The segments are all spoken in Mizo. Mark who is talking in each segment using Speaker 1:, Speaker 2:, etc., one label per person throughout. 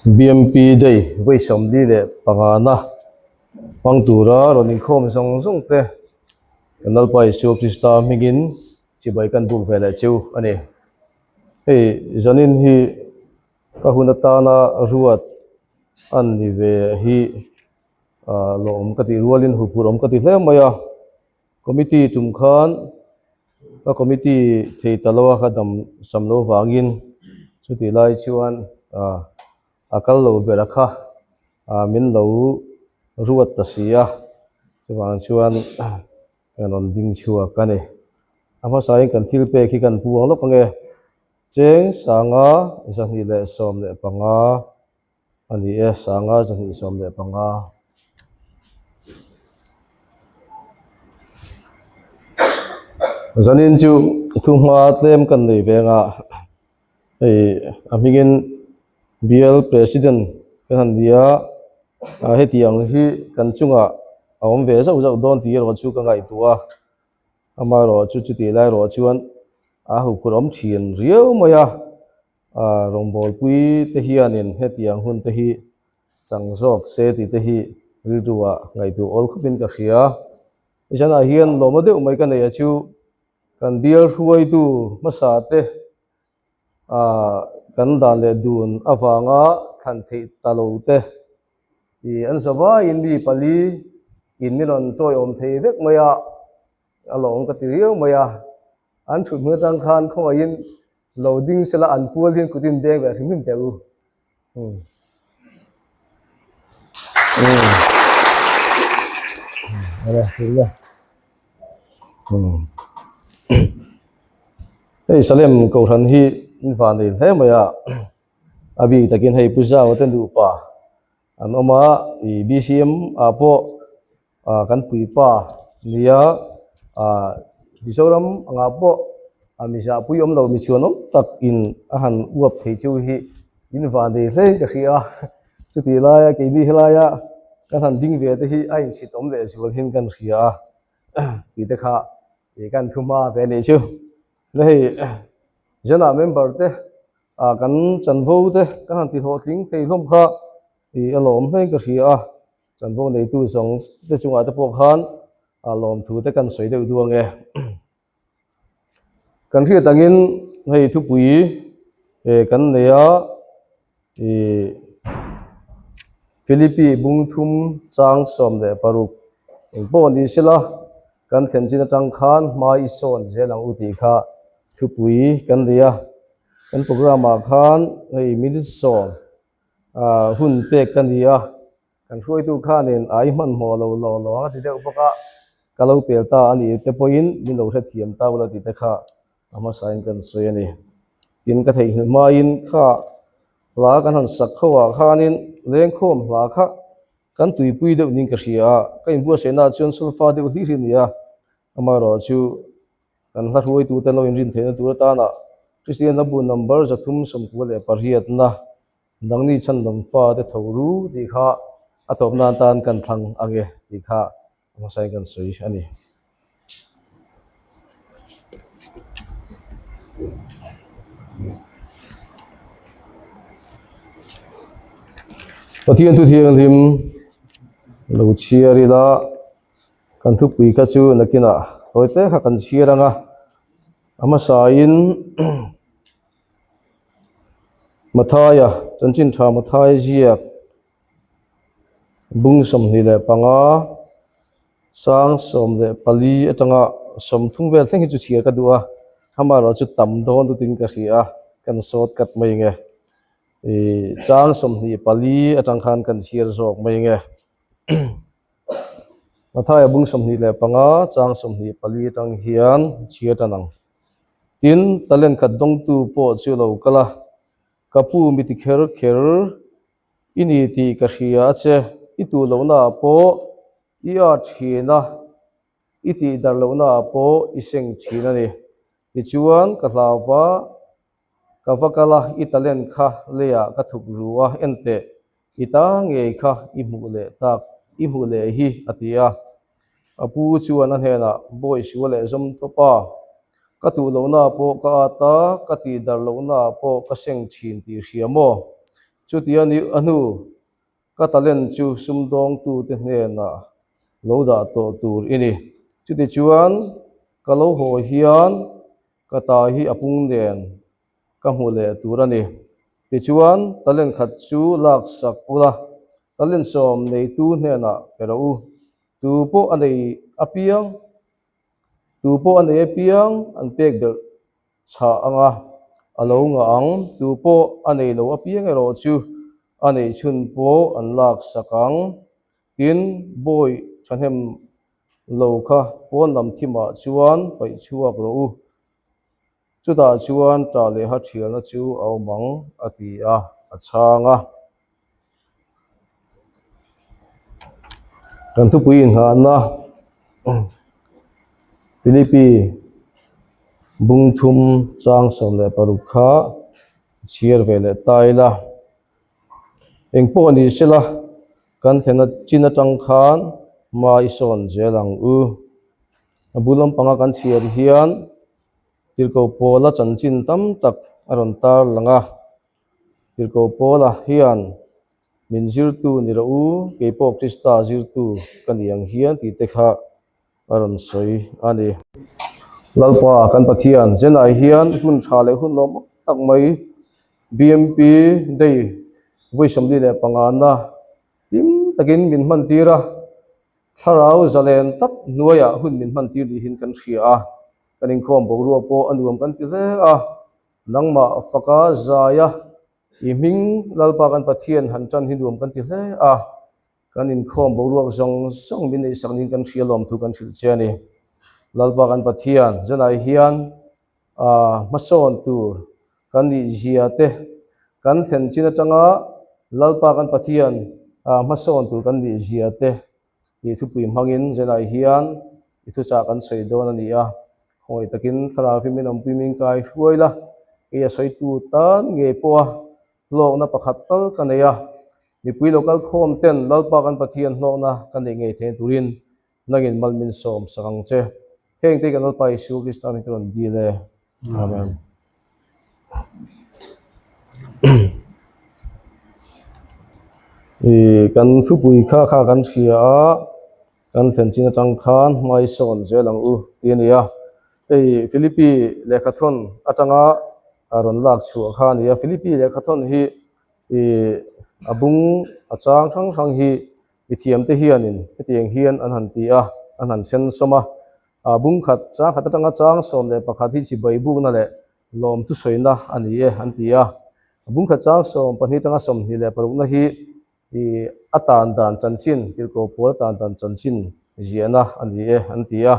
Speaker 1: BMP Day vawi 45 na hmang tura rawn inkhawm zawng zawng te kan Lalpa Isua Krista hmingin chibai kan buk ve leh cheu a ni. Hei zanin hi ka hun atana ruat a ni ve hi ah lawm ka tih rualin huphurh awm ka ti hle mai a. Committee tum khan ka committee thei ta lo a ka dam sam lo vangin chutih lai chuan ah a kal lo ber a kha ah min lo ruat ta si a chuvang chuan kan rawn ding chhuak a ni. A hmasain kan thil pek hi kan puang lawk ange cheng sanga 215. A ni e, sanga 215. Zanin chu thuhma tlem kan nei veng a, hei a hmingin bial president kan han ni a, hetiang hi kan chungah a awm ve zauh zauh dawn tih erawh chu ka ngaihtuah a, amaherawhchu chutih lai erawh chuan a huphurh awm thin riau mai a. Rawngbawlpui te hianin hetiang hun te hi chang zawk se tih te hi rilruah ngaihtuah awl khawpin ka hria. Hetiangah hian lawma deuh mai ka nei a chu kan bial hruaitu hmasa te kan dan leh dun avanga thlan theih ta lo te ih an za vaiin mi pali in min rawn tawiawm thei vek mai a, a lawm ka ti riau mai a. An thut hmun atang khan khawngaihin lo ding sela an pual hian kut in deng ve hrim hrim teh u. Hmm. Hmm. Ala, hria. Hmm. Hei Salem Kohhran hi in van nei hle mai a. A bik takin hei Pu Zau te nupa an awm a, i BCM ah pawh ah kan puipa nia ah Mizoram angah pawh ah mizah pui awm lo mi chhuan awm tak in a han uap thei chu hi in van nei hle ka hria a chutih laia keini helaia kan han ding ve te hi a insit awm leh zual hian kan hria a tih te kha ih kan thu hma ve a nih chu na hei Jana member te ah kan chanvo te kan han ti hlawhtling thei hlawm kha ih a lawm hlein ka hria a. Chanvo neitu zawng te chungah te pawh khan a lawmthu te kan sawi deuh duang e. Kan hriat angin hei thupui kan nei a, ih Philippi bung thum chang 16 eng pawh ni sela kan thlen chin atang khan hma i sawn zel ang u tih kha thupui kan nei a. Kan programme ah khan hei minute sawm ah hun pek ka ni a. Kan hruaitu khanin a i hmanhmawh lo law law a ti deuh bawk a, ka lo pel ta a nih te pawhin min lo hrethiam ta ula tih te kha a hmasain kan sawi a ni. Tin, ka theihnghilh hmain kha hla kan han sak kho ah khanin lengkhawm hla kha kan tuipui deuh niin ka hria a, ka inbuatsaihnaah chuan solfa deuh hlir hi a ni a, amaherawh chu kan hla hruaitute lo inrin theihna tur atana Kristian hlabu number 398 na Nangni chhandam fate tho ru tih kha a tawp nan tan kan thlang ang e tih kha a hmasain kan sawi a ni. Pathian thu thianghlim lo chhiar ila kan thupui kha chu nakinah tawi te kha kan chhiar ang a, a hmasain Mathaia chanchin tha Mathai ziak bung 25 sang 14 atanga 30 vel thleng hi chu chhiar ka duh a amaherawh chu tam dawn lutin ka hria a kan sawt kat mai nge ih chang 24 atang khan kan chhiar zawk mai nge Mathaia bung 25 chang 24 atang hian chhiar tan ang. Tin, talent khat dawngtu pawh chu lo kal a, Ka pu mi ti kher kher i ni tih ka hria a che, i tuh lohnaah pawh i at thin a, i tih darh lohnaah pawh i seng thin a ni. Tichuan, ka hlau va, Ka va kal a, i talent kha leiah ka thuk ru a, enteh, i ta ngei kha i hmuh leh tak, i hmuh leh hi, a ti a. A pu chuan a hnenah, Bawi sual leh zawm tawp a. Ka tuh lohnaah pawh ka at a, ka tih darh lohnaah pawh ka seng thin tih hria maw? Chuti a nih a hnu, ka talent chu sumdawngtute hnenah lo dah tawh tur i ni. Chutichuan, ka lo haw hian ka ta hi a pung nen ka hmu leh tur a ni. Tichuan, talent khat chu laksak ula, talent sawm neitu hnenah pe rawh u. Tu pawh a nei apiang, tu pawh a nei apiang an pek belh chhah ang a, a lo ngah ang. Tu pawh a nei lo apiang erawh chu a neih chhun pawh an laksak ang. Tin, bawi thahnem lo kha pawn lam thimah chuan paih chhuak rawh u. Chutah chuan ṭah leh ha ṭhialna chu a awm ang, a ti a, a chhang a. Kan thupui inghahna Philippi bung thum chang 16 kha chhiar ve leh ta ila. Eng pawh ni sela, kan thlenna chin atang khan hma i sawn zel ang u. A bul lampanga kan chhiar hian Tirhkoh Paula chanchin tam tak a rawn tar lang a. Tirhkoh Paula hian min zirtu ni rawh u, kei pawh Krista zirtu ka ni ang hian tih te kha a rawn sawi a ni. Lalpa kan Pathian Zenai hian hun tha leh hun lawm tak mai BMP Day vawi 45 na hlim takin min hman tir a. Thlarau zalen tak hnuaiah hun min hman tir nihin kan hria a, kan inkhawm boruak pawh a nuam kan ti hle a. Nangmah faka zaia i hming Lalpa kan Pathian han tan hi nuam kan ti hle a, kan inkhawm boruak zawng zawng min neihsak niin kan hria lawm thu kan hrilh che a ni. Lalpa kan Pathian zanah hian hmasawn tur kan nih zia te, kan thlen chin atanga Lalpa kan Pathian hmasawn tur kan nih zia te tih thupui hmangin zanah hian i thuchah kan sawi dawn a ni a. Khawngaih takin thlarau hi min awmpui min kai hruai la, kei a sawitu tan ngei pawha hlawkna pakhat tal ka nei a, mipui lo kal khawm ten Lalpa kan Pathian hlawkna ka neih ngei theihna turin Nangin mal min sawm sak ang che. Heng te kan Lalpa Isua Krista min ka rawn dil e. Amen. I kan thupui kha kha kan hria a, kan thlen chin atang khan hmai sawn zel ang u tih a ni a. Hei Philippi lehkhathawn atanga rawn lak chhuah kha a ni a. Philippi lehkhathawn hi i a bung a chang hrang hrang hi Mithiamte hianin hetiang hian an han ti a, an han sen sawm a. Bung khat, chang khat atanga chang 11 hi chibai bukna leh lawm thusawiina a ni e an ti a. Bung khat chang 12 atanga 26na hi a tan dan chanchin, tirhkoh pawl a tan dan chanchin ziahna a ni e an ti a.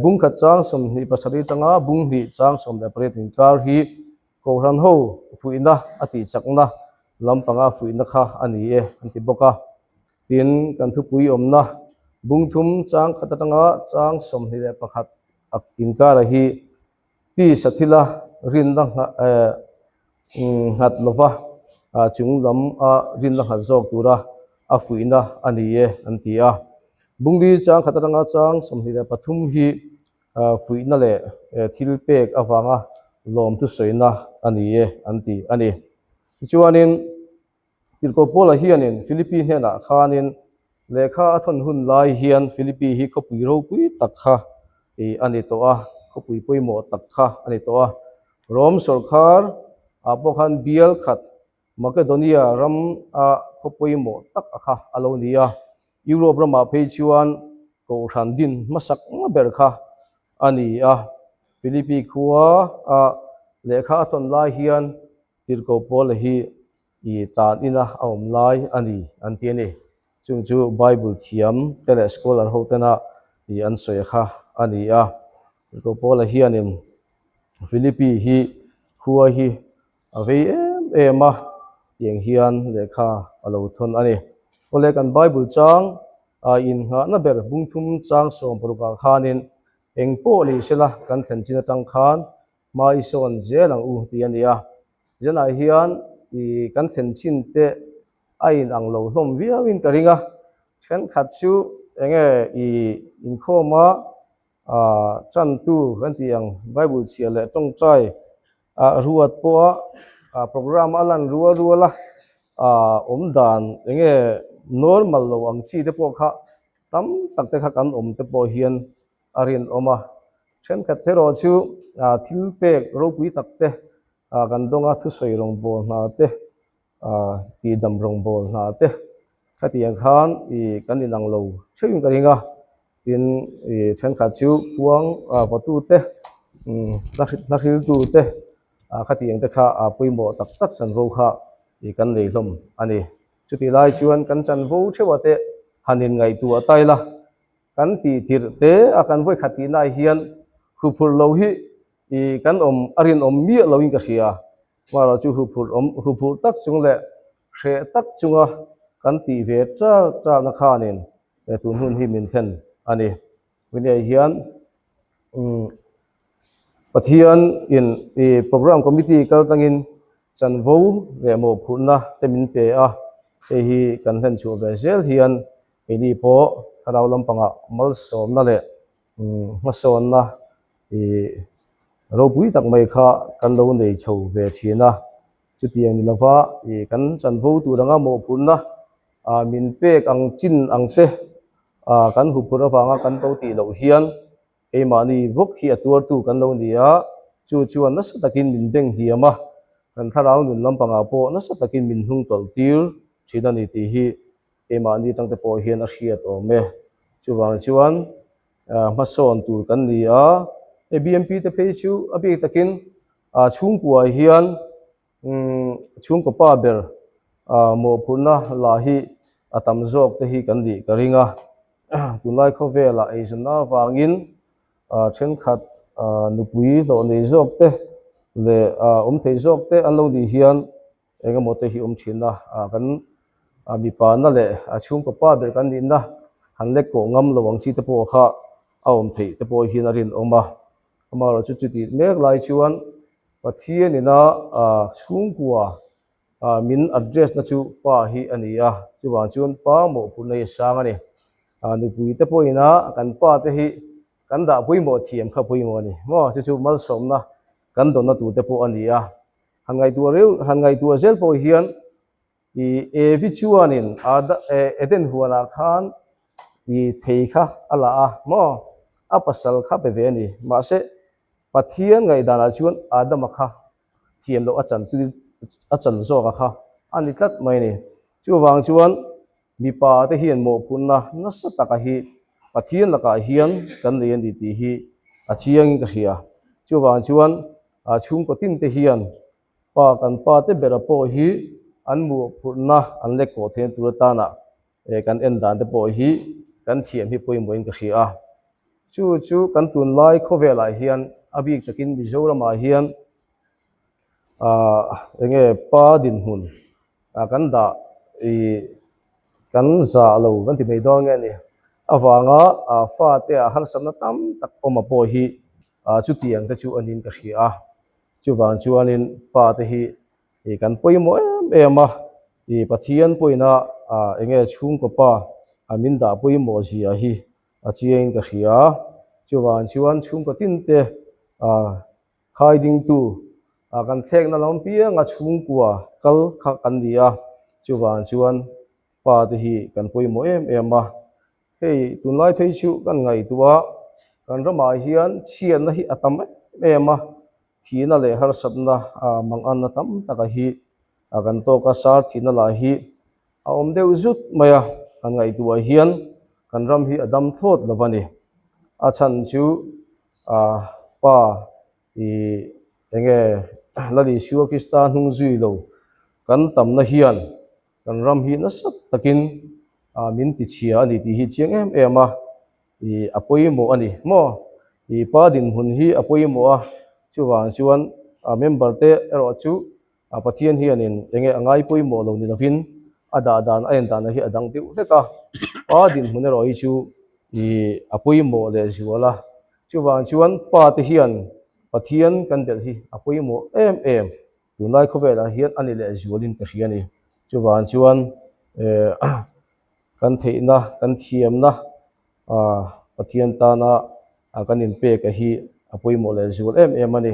Speaker 1: Bung khat chang 27 atanga bung hnih chang 18 inkar hi Kohhran ho fuihna a tih chakna lampanga fuihna kha a ni e an ti bawk a. Tin, kan thupui awmna bung thum chang khat atanga chang 21 a inkara hi tisa thila rinna nghat lova chung lam a rinna nghat zawk tura a fuihna a ni e an ti a. Bungli chang khat atanga chang 23 hi fuihna leh thil pek avanga lawmthu sawina a ni e an ti a ni. Tichuanin Tirhkoh Paula hianin Philippi hnenah khanin lehkha a thawn hun lai hian Philippi hi khawpui ropui tak kha a ni tawh a, khawpui pawimawh tak kha a ni tawh a. Rom sawrkar ah pawh khan bial khat Makedonia ram a khaw pawimawh tak a kha a lo ni a. Europe ramah phei chuan Kohhran din hmasak ber kha a ni a. Philippi khua a lehkha a thawn lai hian Tirhkoh Paula hi i tan ina a awm lai a ni an ti a ni. Chung chu Bible thiam te leh scholar ho tena i an sawi kha a ni a. Tirhkoh Paula hianin Philippi hi khua hi A vei em em a, tiang hian lehkha a lo thawn a ni. Awle kan Bible chang a innghahna ber bung thum chang 16 ah khanin eng pawh ni sela kan thlen chin atang khan hma i sawn zel ang u tih a ni a. Zanah hian i kan thlen chin te a inang lo hlawm viauin ka ring a, thenkhat chu enge i inkhawm a. Chantu kan tih ang Bible chhiah leh tawngtai ruat pawha program a lan rual rual a, awm dan eng nge normal lo ang chi te pawh kha tam tak te kha kan awm te pawh hian a rinawm a. Thenkhat erawh chu thil pek ropui tak te kan dawng a, thusawi rawngbâwl hna te, tihdam rawngbâwl hna te khatiang khan kan inang lo theuhin ka ring a. Tin, thenkhat chu khuang vawtu te, hla hriltu te khatiang te kha pawimawh tak tak chanvo kha kan nei hlawm a ni. Chutih lai chuan kan chanvo theuha te han inngaihtuah ta ila. Kan tih tirh te a kan vawi khat tih naah hian huphurh lo hi ih kan awm a rinawm miah loin ka hria. Hmarawh chu huphurh awm huphurh tak chung leh hreh tak chunga kan tih ve char charna khanin he tun hun hi min thlen a ni. Tunah hian umm Pathian in ih program committee kal tangin chanvo leh mawhphurhna te min pe a, hei hi kan hlen chhuah ve zel hian Keini pawh thlarau lampangah malsawmna leh hmasawnna ih ropui tak mai kha kan lo nei chho ve thin a. Chutiang ni lova ih kan chanvo tur anga mawhphurhna ah min pek ang chin ang te ah kan huphurh avanga kan to tih loh hian keimahni bawk hi a tuartu kan lo ni a, chu chuan nasa takin min beng hniam a, kan thlarau nun lampangah pawh nasa takin min hnung tawlh tir thin a ni tih hi Keimahni tangte pawh hian a hriat awm e. Chuvang chuan hmasawn tur kan ni a, hei BMP te phei chu a bik takin chhungkua hian chhungkaw pa ber mawhphurhna la hi a tam zawk te hi kan nih ka ring a. Tunlai khawvelah eizawnna avangin thenkhat nupui hlawh nei zawk te leh awm thei zawk te an lo nih hian Eng emaw te hi awm thin a, kan mipa na leh a chhungkaw pa ber kan nihna han lek kawh ngam lo ang chi te pawh kha a awm theih te pawh hian a rinawm a. Amaherawhchu chu chutih mek lai chuan Pathian ina chhungkua min address na chu pa hi a ni a, chuvang chuan pa mawhphurhna hi a sang a ni. Nupui te pawhin a kan pa te hi kan dah pawimawh thiam kha pawimawh a ni maw, chu chu malsawmna kan dawnna tur te pawh a ni a. Han ngaihtuah reuh, han ngaihtuah zel pawh hian i Evi chuanin Ada Eden huanah khan i thei kha a la a maw? A pasal kha pe ve a ni. Mahse, Pathian ngaihdanah chuan Adama kha thiam loh a chan tir a chan zawka kha a ni tlat mai a ni. Chuvang chuan mipa te hian mawhphurhna nasa taka hi Pathian lakah hian kan nei a ni tih hi a chiangin ka hria. Chuvang chuan A chhungkaw tin te hian pa kan pa te bera pawh hi an mawhphurhna an lek kawh theihna tur atana kan en dan te pawh hi kan thiam hi pawimawhin ka hria a. Chu chu kan tunlai khawvelah hian a bik takin Mizoramah hian enge pa dinhmun kan dah ih kan zah lo kan ti mai dawn nge ni avanga fate ah harsatna tam tak awm a pawh hi chutiang te chu a niin ka hria a, chuvang chuanin pa te hi ih kan pawimawh em em a, ih Pathian pawina eng nge chhungkaw pa min dah pawimawh zia hi a chiangin ka hria a, chuvang chuan chhungkaw tin te Khai dingtu kan thlekna lam pianga chhungkua kal kha kan ni a, chuvang chuan pa te hi kan pawimawh em em a. Hei tunlai phei chu kan ngaihtuah a, kan ramah hian chhiatna hi a tam em em a, thihna leh harsatna manganna tam taka hi kan tawk a, sar thihna lah hi a awm deuh zut mai a, kan ngaihtuah hian kan ram hi a dam thlawt lo a ni. A chhan chu Pa ih enge Lal Isua Krista hnung zui lo kan tamna hian kan ram hi nasa takin min tichhia a ni tih hi chiang em em a, ih a pawimawh a ni maw? Ih Pa dinhmun hi a pawimawh a, chuvang chuan member te erawh chu A Pathian hianin enge a ngai pawimawh lo ni lovin a dah dan a en dan hi a dang deuh hlek a, pa dinhmun erawh hi chu ih a pawimawh leh zual a. Chuvang chuan pa te hian Pathian kan belh hi a pawimawh em em, tunlai khawvelah hian a ni leh zualin ka hria a ni. Chuvang chuan eh kan theihna, kan thiamna ah Pathian tana. kan inpek a hi a pawimawh leh zual em em a ni.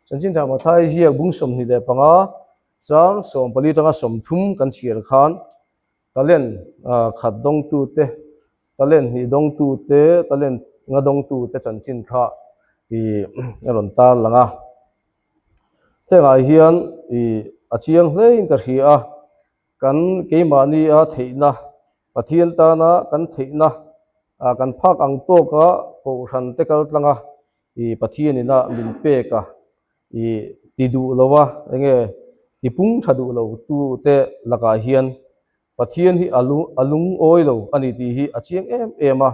Speaker 1: Chanchin Tha Mathai ziak bung 25 chang 14 atanga 30 kan chhiar khan talent khat dawngtute, talent hnih dawngtute, talent nga dawngtute chanchin kha ih a rawn tar lang a. Hengah hian ih a chiang hlein ka hria a, kan keimahnia theihna, Pathian tana kan theihna, kan phak ang tawka Kohhran te kal tlanga ih Pathian ina min pek a, ih ti duh lo a, enge ti pung tha duh lo tu te lakah hian Pathian hi a a lungawi lo a ni tih hi a chiang em em a,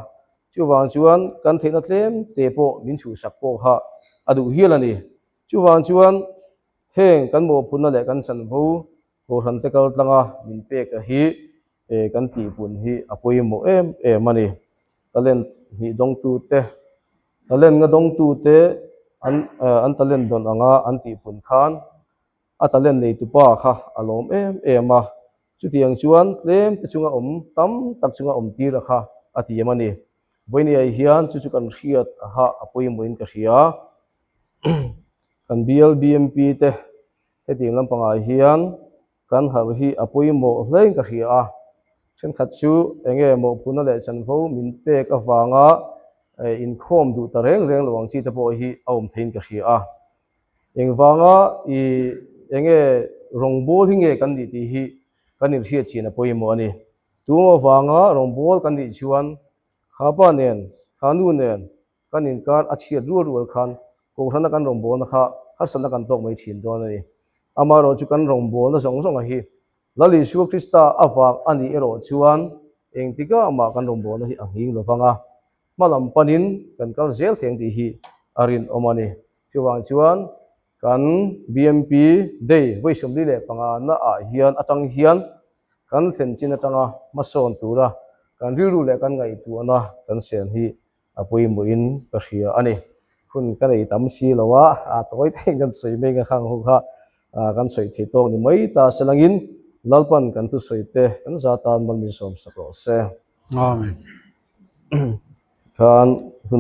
Speaker 1: chuvang chuan kan theihna tlem te pawh min chhuhsak pawh kha a duh hial a ni. Chuvang chuan heng kan mawhphurhna leh kan chanvo Kohhran te kal tlanga min pek a hi kan tihpun hi a pawimawh em em a ni. Talent hnih dawngtute, talent nga dawngtute an an talent dawn anga an tihpun khan a talent neitupa kha a lawm em em a, chutiang chuan tlem te chunga awm tam tak chunga awm tir a kha a ti em a ni. Vawinia hian chu chu kan hriat aha a pawimawhin ka hria. Kan bial BMP te hetiang lampangah hian kan harh hi a pawimawh hlein ka hria a, thenkhat chu enge mawhphurhna leh chanvo min pek avanga inkhawm duh ta reng reng lo ang chi te pawh hi a awm theiin ka hria a. Engvanga i enge rawngbâwl hi nge kan nih tih hi kan inhriat chin a pawimawh a ni. Tum avanga rawngbâwl kan nih chuan kha pa nen, kha nu nen kan inkar a chhiat rual rual khan Kohhrana kan rawngbâwlna kha harsatna kan tawk mai thin dawn a ni. Amaherawhchu kan rawngbâwlna zawng zawnga hi Lal Isua Krista avang a nih erawh chuan engtikah mah kan rawngbâwlna hi a nghing lo vang a, hma lam panin kan kal zel theng tih hi a rinawm a ni. Chuvang chuan kan BMP Day vawi 45 na ah hian atang hian kan thlen chin atanga hmasawn tura kan rilru leh kan ngaihtuahna kan sen hi a pawimawhin ka hria a ni. Hun ka nei tam si lo a, a tawi theihin kan sawi mai nga khang ho kha kan sawi thei tawk ni mai ta se langin Lalpan kan thusawi te kan za tan mal min sawm sak rawh se.
Speaker 2: Amen.
Speaker 1: Khan hun.